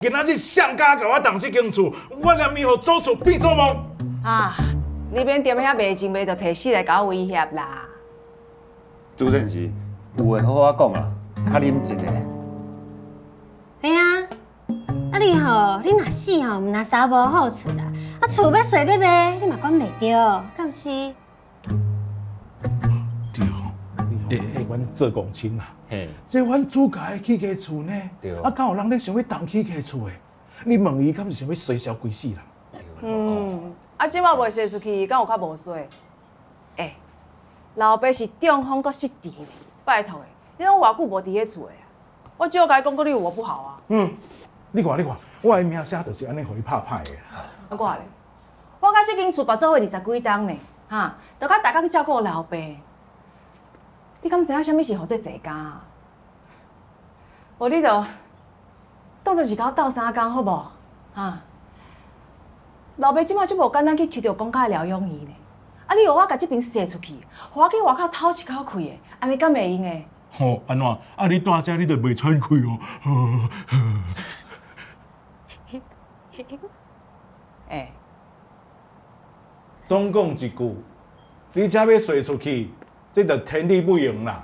今仔日誰敢共我動這間厝，我連伊予祖厝變做墓。啊，你免踮遐賣情賣著提死來共我威脅啦。主任是有話好好講啦，較冷靜的。嘿啊，啊你吼，你若死吼，毋若啥無好處啦。啊厝欲洗欲賣，你嘛管袂著，敢毋是？對，欸欸，阮做公親啊，這阮主家的起家厝呢，啊，敢有人咧想欲動起家厝的？你問伊，敢是想欲衰潲規世人？嗯，啊，這擺袂踅出去，敢有較無衰？欸，老爸是中風閣失智呢，拜託的，你攏偌久無佇咧厝的啊？我只好共伊講，閣你有無不好啊？嗯，你看你看，我的名聲就是按呢予伊拍歹的。啊我咧，我佮這間厝縛做伙二十幾冬呢，哈，就佮逐工照顧老爸。你敢知影啥物是號做齊家啊？無你就當做是共我鬥相共好無？哈，老爸這擺足無簡單去抽著公家的療養院呢。啊，你予我共這爿踅出去，予我去外口透一口氣的，按呢敢會用的？吼，按怎？啊，你蹛遮你就袂喘氣哦。欸，總講一句，你這欲踅出去，這就天理不容啦。